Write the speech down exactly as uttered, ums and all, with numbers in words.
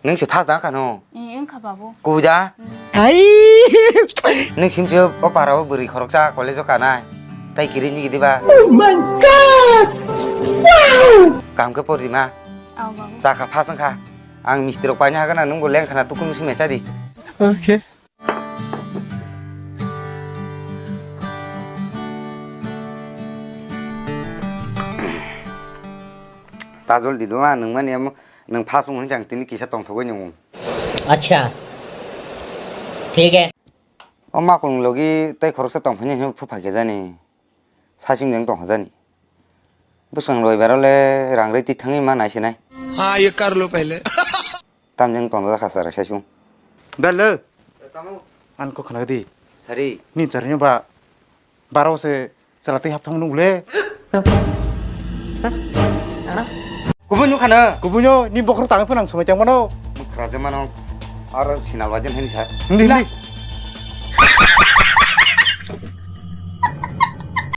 Nwng se first dang khano? Eh, wngkha babu. Kubuja? Hmm. Hai! Nwng simse o para o bwrwi khoroksa college o kanai. Tai kiri ni gidi ba? Oh my God! Wow! Kam khe pordi ma? Aw babu. Chakha first wngkha. Ang misti rok paina hagana nwng bo leng khana tukum simi chadi. Okay. Tajol di duma nwng mani amo nwng first wng hwnjang tini kisa tongthogwi nwng. Acha. Thik hai. O makung logi tei khoroksa tongphani hwnwi phupha khe jani. Saichung jang tongkha jani. Bwswng roibaro le rang rwi twi thangwi ma nai se nai. हाँ, ये कर लो पहले। Tamjang tongjakha chwrai saichung. Bello. Tamo. An ko khna di. Sari. Ni charni ba baro se chala twi hap thang nung le. Kubun nung khana. Kubun yo ni bokhro tang phunang somai tang mano. Mukhra je mano. Ar sinal wajen hani sa. Ndi, ndi.